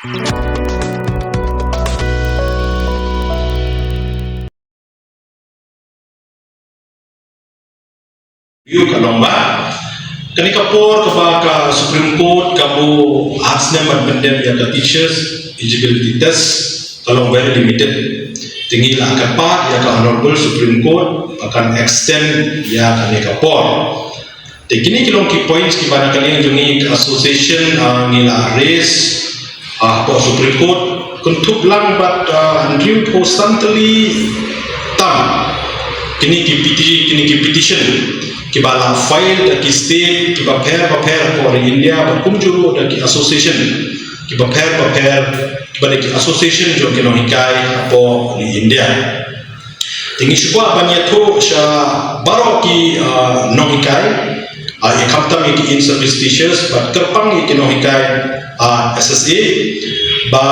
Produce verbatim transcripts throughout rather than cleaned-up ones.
Ïa ka long ba kane ka por kaba ka Supreme Court ka buh ar snem ban pyndep ïa ka teachers eligibility test ka long very limited. Te ngi la kyrpad ïa ka Honorable Supreme Court ba kan extend ïa kane ka por. Te kine ki long ki points kiba na ka liang jong ngi ka association, ah, ngi la raise, ah, hapoh Supreme Court, kynthup lang bad, ah, hynriewphew san tylli tam kine ki peti-, kine ki petition kiba la file da ki state kiba pher bapher hapoh ri India, bad kumjuh ruh da ki association kiba pher bapher, kiba da ki association jong ki nonghikai hapoh ri India. Te ngi shu kwah ban ïathuh sha baroh ki, ah, nonghikai, ah, ïa khamtam ïa ki in-service teachers bad kyrpang ïa ki nonghikai, ah, S S A, ba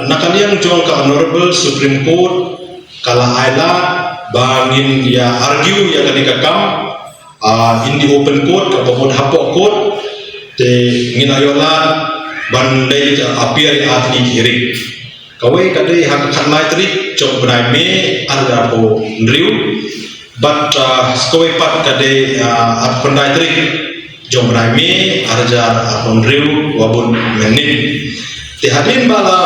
na ka liang jong ka Honorable Supreme Court ka la ai lad ba ngin ïa argue ïa kane ka kam, ah, in the open court, kaba mut hapoh court. Te ngin ïoh lad ban leit, ah, appear ïa ka hearing. Kawei ka dei ha ka khatlai tarik jong u bnai May, ar hajar arphew hynriew. Bad, ah, kawei pat ka dei, ah, arphew khyndai tarik jong u bnai May, ar hajar arphew hynriew, kaba bud mynnin. Te hadien ba la,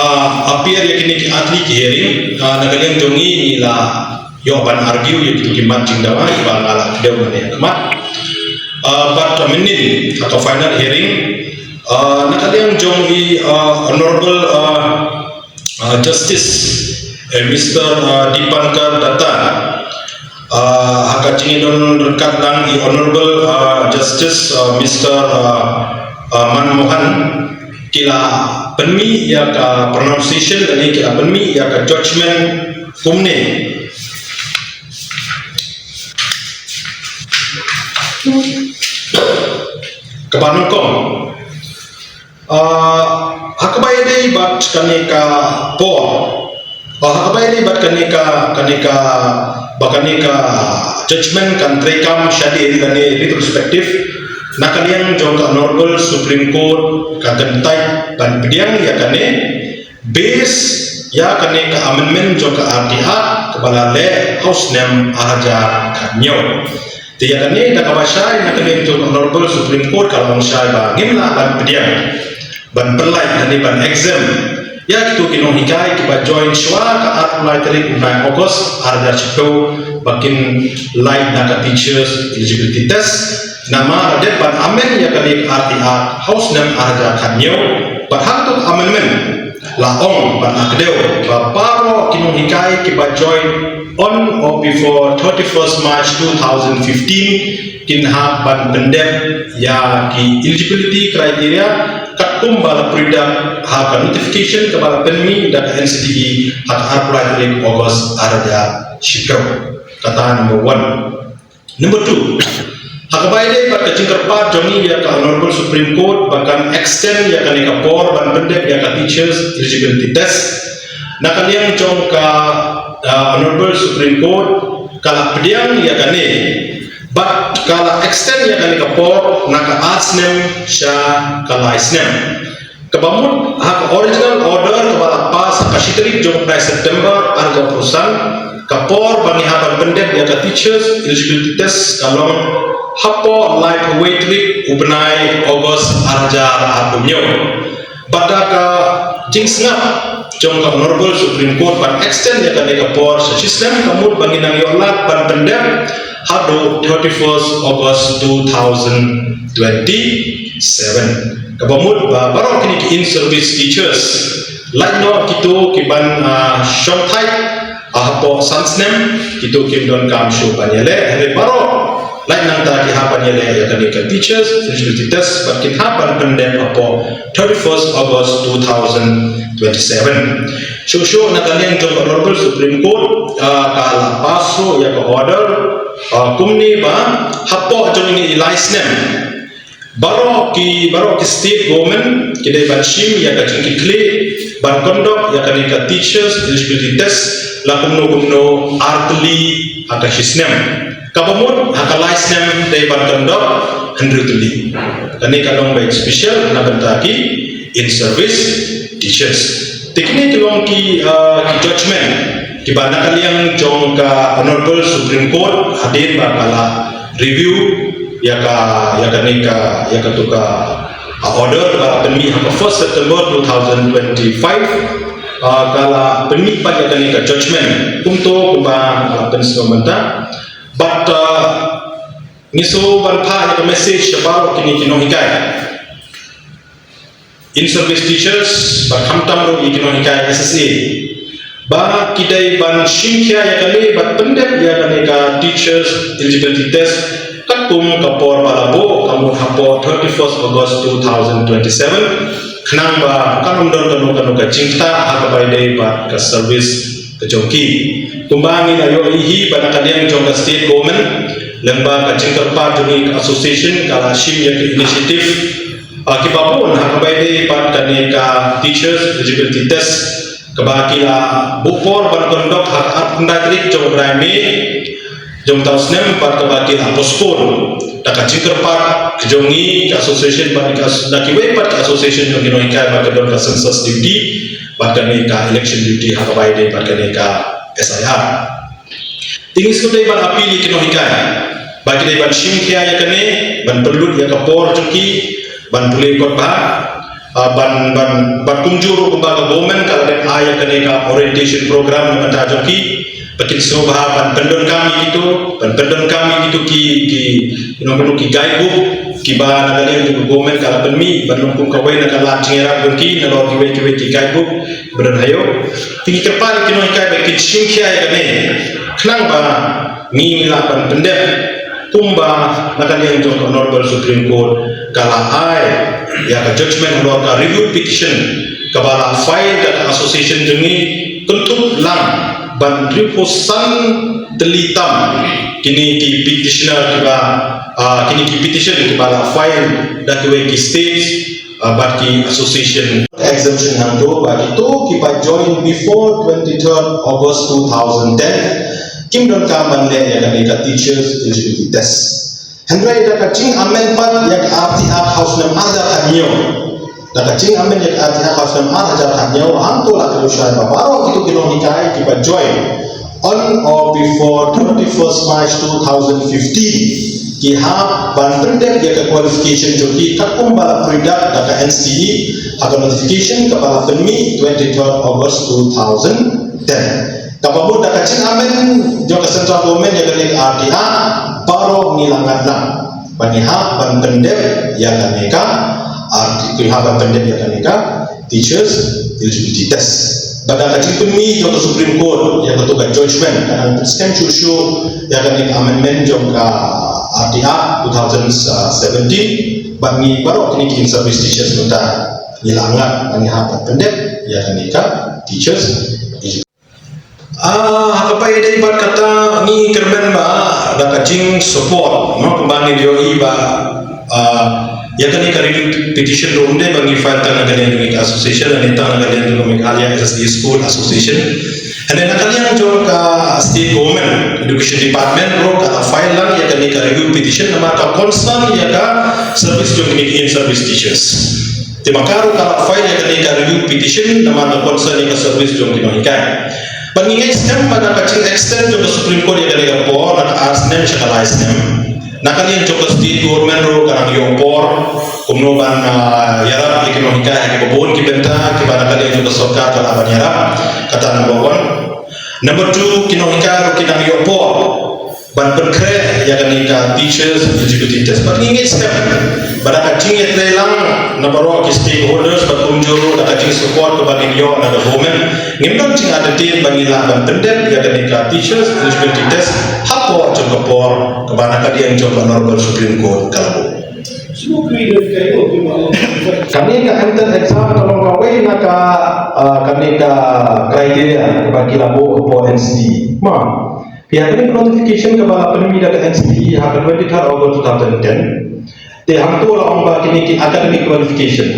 ah, appear ïa kine ki ar tylli ki hearing, ah, na ka liang jong ngi ngi la ïoh ban argue ïa kito ki mat jingdawa kiba nga la kdew mynne ha khmat. Ah, bad mynnin ha ka final hearing, ah, na ka liang jong i, ah, Honorable, ah, ah, Justice, eh, Mister, ah, Dipankar Datta, ah, ha ka jingdon ryngkat lang i Honorable, ah, Justice, ah, Mister, ah, ah, Manmohan, ki la pynmih ïa ka pronunciation lane ki la pynmih ïa ka judgment kumne. Kaba nyngkong, ah, ha kaba ïadei bad kane ka por, ah, ha kaba ïadei bad kane ka, kane ka, ba kane ka judgment kan treikam shadien lane retrospective, na ka liang jong ka Honorable Supreme Court ka kyntait ban pdiang ïa kane, base ïa kane ka amendment jong ka R T Act kaba la leh ha u snem ar hajar khathynñiew. Te ïa kane da kaba shai na ka liang jong ka Honorable Supreme Court ka la ong shai ba ngim lah ban pdiang, ban pynlait lane ban exempt ïa kito ki nonghikai kiba join shuwa ka arphew lai tarik u bnai August ar hajar shiphew ba kin lait na ka teachers eligibility test. Namar la dep ban amend ïa kane ka R T Act ha u snem ar hajar khathynñiew, bad ha kato ka amendment la ong bad la kdew ba baroh ki nonghikai kiba join on or before thirty-first March two thousand fifteen kin hap ban pyndep ïa ki eligibility criteria katkum ba la pyrta ha ka notification kaba la pynmih da ka N C T E ha ka arphew lai tarik August ar hajar shiphew. Kata number one. Number two, ha kaba ïadei bad ka jingkyrpad jong ngi ïa ka Honorable Supreme Court ba kan extend ïa kane ka por ban pyndep ïa ka teachers eligibility test, na ka liang jong ka, ah, Honorable Supreme Court ka la pdiang ïa kane bad ka la extend ïa kane ka por na ka ar snem sha ka lai snem. Kaba mut ha ka original order kaba la pass ha ka shi tarik jong u bnai September ar hajar arphew san, ka por ba ngi hap ban pyndep ïa ka teachers eligibility test ka long hapoh laiphew wei tarik u bnai August ar hajar arphew hynñiew. Bad da ka jingsngap jong ka Honorable Supreme Court ban extend ïa kane ka por sha shi snem, ka mut ba ngin nang ïoh lad ban pyndep haduh thirty-first August two thousand twenty-seven. Kaba mut ba baroh kine ki in-service teachers, lait noh kito ki ban, ah, shongthait, ah, hapoh san snem, kito kim donkam shuh ban ïaleh, hynrei baroh lait nangta ki hap ban ïaleh ïa kane ka teachers eligibility test bad kin hap ban pyndep hapoh thirty-first August two thousand twenty-seven. Shuh shuh na ka liang jong ka Honorable Supreme Court, ah, ka la pass ruh ïa ka order, ah, kumne ba hapoh jong ine i lai snem baroh ki, baroh ki state government ki dei ban shim ïa ka jingkitkhlieh ban conduct ïa kane ka teachers eligibility test la kumno kumno ar tylli ha ka shi snem. Kaba mut ha ka lai snem dei ban conduct hynriew tylli. Kane ka long beit special na bynta ki in service teachers. Te kine ki long ki, uh, ki judgment kiba na ka liang jong ka Honorable Supreme Court hadien ba ka la review ïa ka, ïa kane ka, ïa katu ka, uh, order ba la pynmih ha ka first September two thousand twenty-five. Uh, ka la pynmih pat ïa kane ka judgment kumto kumba, uh, pynsngew mynta. But, uh, ngi shu ban phah ïa ka message sha baroh kine ki nonghikai in service teachers, bad khamtam ruh ïa ki nonghikai S S A, ba ki dei ban shim khia ïa kane bad pyndep ïa kane ka teachers eligibility test katkum ka por ba la buh, ka mut hapoh thirty-first August two thousand twenty-seven, khnang ba kan ym don kano kano ka jingktah ha kaba ïadei bad ka service ka jong ki. Kumba ngi la ïohi hi ba na ka liang jong ka state government, lyngba ka jingkyrpad jong ngi ka association, ka la shim ïa ka initiative, ah, kiba bun ha kaba ïadei bad kane ka teachers eligibility test, kaba ki la buh por ban pyndep ha ka arphew khyndai tarik jong u bnai May jong uta u snem, bad kaba ki la postpone da ka jingkyrpad ka jong ngi ka association bad ka as-, da kiwei pat ki association jong ki nonghikai, ba ka don ka census duty bad kane ka election duty ha kaba ïadei bad kane ka S I R. Te ngi sngewdei ban appeal ïa ki nonghikai ba ki dei ban shim khia ïa kane, ban pynlut ïa ka por jong ki, ban pule kot bha, ah, ban, ban, ban kumjuh ruh kumba ka government ka la dep ai ïa kane ka orientation program na ka bynta jong ki, ba kin sngewbha ban pyndonkam ïa kito, ban pyndonkam ïa kito ki, ki, you know, kito ki guidebook kiba na ka liang jong ka government ka la pynmih, ban long kum kawei na ka lad jingïarap jong ki, nalor kiwei kiwei ki guidebook ba don ha ïew. Te ngi kyrpad ïa ki nonghikai ba kin shim khia ïa kane, khnang ba ngi lah ban pyndep kumba na ka liang jong ka Honorable Supreme Court ka la ai ïa ka judgment halor ka review petition kaba la file da ka association jong ngi, kynthup lang ban hynriewphew san tylli tam kine ki petitioner kiba, ah, kine ki petition kiba la file da kiwei ki states, ah, bad ki association. Exemption hangto ba kito kiba join before twenty-third August two thousand ten kim donkam ban leh ïa kane ka teachers eligibility test. Hynrei da ka jingamend pat ïa ka R T Act ha u snem ar hajar khathynñiew, da ka jingamend ïa ka R T Act ha u snem ar hajar khathynñiew, hangto la kdew shai ba baroh kito ki nonghikai kiba join on or before thirty-first March two thousand fifteen ki hap ban pyndep ïa ka qualification jong ki katkum ba la pyrshah da ka N C E ha ka notification kaba la pynmih twenty-third August two thousand ten. Kaba mut da ka jingamend jong ka central government ïa kane ka R T Act, baroh ngi la ngat lang ba ngi hap ban pyndep ïa kane ka R T, ngi hap ban pyndep ïa kane ka teachers eligibility test. Bad da ka jingpynmih jong ka Supreme Court ïa kato ka judgment, ka dang pynskhem shuh shuh ïa kane ka amendment jong ka R T Act two thousand seventeen, bad ngi baroh kine ki in service teachers mynta ngi la ngat ba ngi hap ban pyndep ïa kane ka teachers eligibility. Ah, ha kaba ïadei bad kata ngi kyrmen ba da ka jingsupport, no, kumba ngi ïohi ba, ah, ïa kane ka review petition ruh ym dei ba ngi file tang na ka liang jong ka association, lane tang na ka liang jong ka Meghalaya S S A School Association. Hynrei na ka liang jong ka state government, education department ruh ka la file lang ïa kane ka review petition namar ka concern ïa ka service jong kine ki in service teachers. Te ma ka ruh ka la file ïa kane ka review petition namar ka concern ïa ka service jong ki nonghikai. Bad ngi ngeit skhem ba da ka jing extend jong ka Supreme Court ïa kane ka por na ka ar snem sha ka lai snem, na ka liang jong ka state government ruh ka nang ïoh por kumno ban, ah, ïarap ïa ki nonghikai ha kiba bun ki bynta kiba na ka liang jong ka sorkar ka lah ban ïarap. Kata number one. Number two, ki nonghikai ruh ki nang ïoh por ban pynkhreh ïa kane ka teachers eligibility test. Bad ngi ngeit skhem ba da ka jingïatreilang na baroh ki stakeholders bad kumjuh ruh da ka jingsupport kaba ngin ïoh na ka government, ngim don jingartatien ba ngi lah ban pyndep ïa kane ka teachers eligibility test hapoh jong ka por kaba na ka liang jong ka Honorable Supreme Court ka la buh. Kane ka entrance exam ka long kawei na ka, ah, kane ka criteria kaba ki la buh hapoh N C E. Ma, phi ha kane ka notification kaba la pynmih da ka N C E ha ka twenty-third August two thousand ten. Te hangto la ong ba kine ki academic qualification.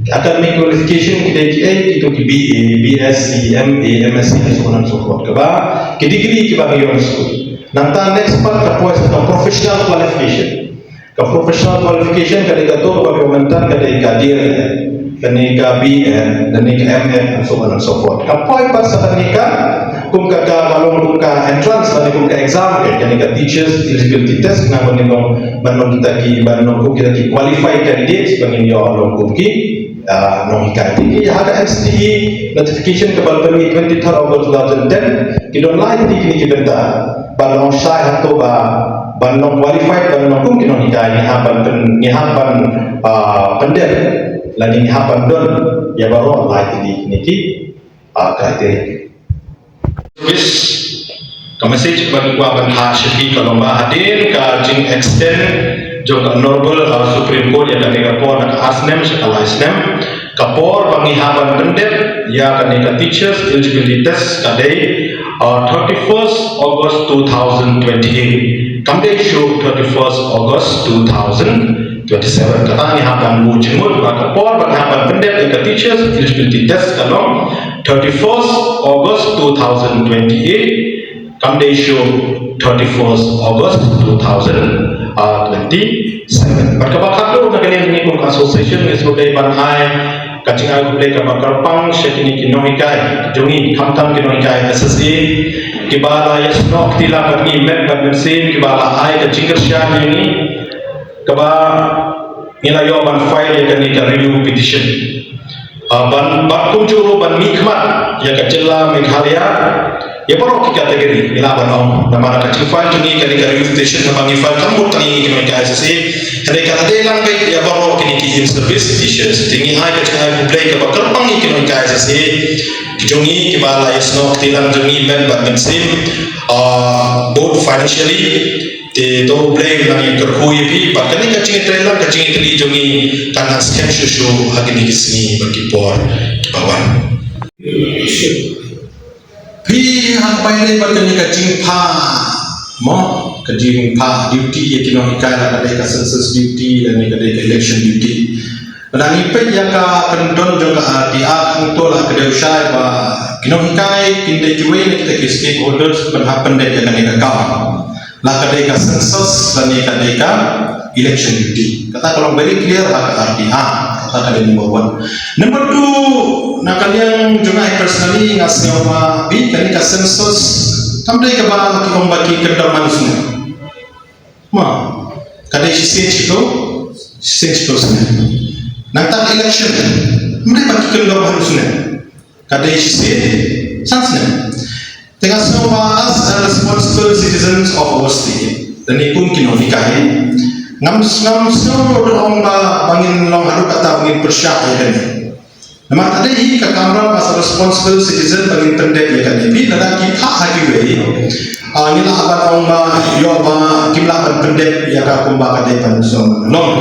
Ki academic qualification ki dei kiei, kito ki B A, B S C, M A, M S C, and so on and so forth. Kaba ki degree kiba ngi ïoh na skul. Nangta next pat ka poi sa ka professional qualification. Ka professional qualification ka dei kato kaba ngi ïoh mynta ka dei ka D L Ed. kane ka B.Ed, kane ka M.Ed, and so on and so forth. Ka point pat sa kane ka, kum ka, ka, ka long kum ka entrance, kane kum ka exam, kane ka teachers eligibility test, na ban long, ban long kita ki, ban long kum kita ki qualified candidates, ban ïoh long kum ki, ah, nonghikai. Te ki ha ka N C T E notification kaba la pynmih twenty-third August two thousand ten, ki don lai tylli kine ki bynta. Ban long shai hato ba, ban long qualified, ban long kum ki nonghikai, ngi hap ban pyn-, ngi hap ban, ah, pyndep, lane ngi hap ban don ïa baroh lai tylli kine ki, ah, criteria. Service, ka message ba ngi kwah ban phah sha phi ka long ba hadien ka jing extend jong ka Honorable, ah, Supreme Court ïa kane ka por na ka ar snem sha ka lai snem, ka por ba ngi hap ban pyndep ïa kane ka teachers eligibility test ka dei, ah, thirty-first August two thousand twenty-eight. Kam dei shuh thirty-first August two thousand twenty-seven. Kata ngi hap ban buh jingmut ba ka por ba ngi hap ban pyndep ïa ka teachers eligibility test ka long thirty-first August two thousand twenty-eight. Kam dei shuh thirty-first August two thousand twenty-seven. Bad kaba khatduh na kane ngi kum ka association ngi sngewdei ban ai ka jingai khublei kaba kyrpang sha kine ki nonghikai jong ngi, khamtam ki nonghikai S S A kiba la ïasnoh kti lang bad ngi met bad mynsiem, kiba la ai ka jingkyrshan ïa ngi kaba ngi la ïoh ban file ïa kane ka review petition. Ah, ban, ban kumjuh ruh ban mihkhmat ïa ka jylla Meghalaya ïa baroh ki category, ngi lah ban ong. Namar ka jingfile jong ngi kane ka review petition, haba ngi file tang mut tang ïa ki nonghikai S S A, hynrei ka la dei lang beit ïa baroh kine ki in-service teachers. Te ngi ai ka jingai khublei kaba kyrpang ïa ki nonghikai S S A ki jong ngi kiba la ïasnoh kti lang jong ngi met bad mynsiem, ah, both financially, te to U Blei un nang ïakyrkhu ïa phi, bad kane ka jingïatreilang, ka jingïatreilang jong ngi kan nang skhem shuh shuh ha kine ki sngi bad ki por kiba wan. Phi hap ban dei bad kane ka jingphah, mo, ka jingphah duty ïa ki nonghikai, la ka dei ka census duty, la ne ka dei ka election duty. Lada ngi peit ïa ka kyndon jong ka R T I hangto la ka dei u shai ba ki nonghikai kin dei kiwei na kita ki stakeholders ban hap pyndep ïa kane ka kam. La ka dei ka census, la ne ka dei ka election duty. Kata ka long very clear ha ka R T I. Kata ka dei number one. Number two, na ka liang jong nga personally nga sngew ba phi, kane ka census kam dei kaba ki ong ba ki kyndon man snem. Ma, ka dei shisien shiteng, shisien shiteng snem. Nangta election, kam dei ba ki kyndon man snem. Ka dei shisien san snem. Te nga sngew ba as a responsible citizens of our state, lane kum ki nonghikai, ngam, ngam sngew ruh ong ba, ba ngin long haduh katta ba ngin pyrshah ïa kane. Namar ka dei hi ka kamram as a responsible citizen ba ngin pyndep ïa kane. Phi, lada ki phah ha kiwei, ah, ngi lah ban ong ba, ïoh ba kim lah ban pyndep ïa ka kumba ka dei ban long.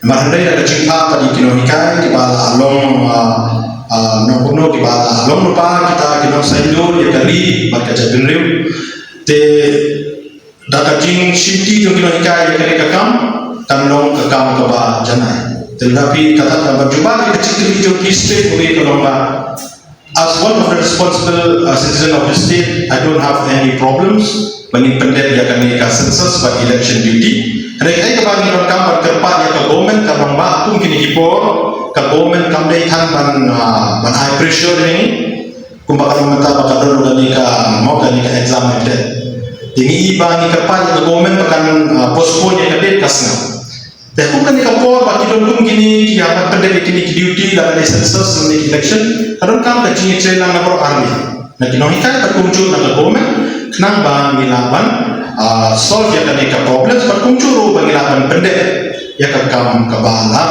Namar hynrei da ka jingphah pat ïa ki nonghikai kiba la long, ah, ah, nongkynnoh, kiba la long lypa kita ki nongsaindur ïa ka ri bad ka jaitbynriew. Te da ka jingshimti jong ki nonghikai ïa kane ka kam kan long ka kam kaba janai. Te lada phi, kata ka ban jubab ïa ka jingkylli jong phi straight away ka long ba, as one of the responsible, uh, citizen of the state, I don't have any problems ba ngin pyndep ïa kane ka census bad election duty. Hynrei kaei kaba ngi donkam ban kyrpad ïa ka government ka long ba kum kine ki por ka government kam dei tang ban, uh, ban ai pressure ïa ngi. Kumba ka long mynta ba ka don kane ka, mo, kane ka exam hapdeng. Te ngi i ba ngi kyrpad ïa ka government ba kan, uh, postpone ïa ka date ka sngew. Te kum kane ka por ba ki don kum kine ki hap ban pyndep ïa kine ki duty, la kane census, la kane election, ka donkam ka jingïatreilang na baroh arngut, na ki nonghikai bad kumjuh na ka government, khnang ba ngi lah ban, ah, solve ïa kane ka problem bad kumjuh ruh ba ngi lah ban pyndep ïa ka kam kaba la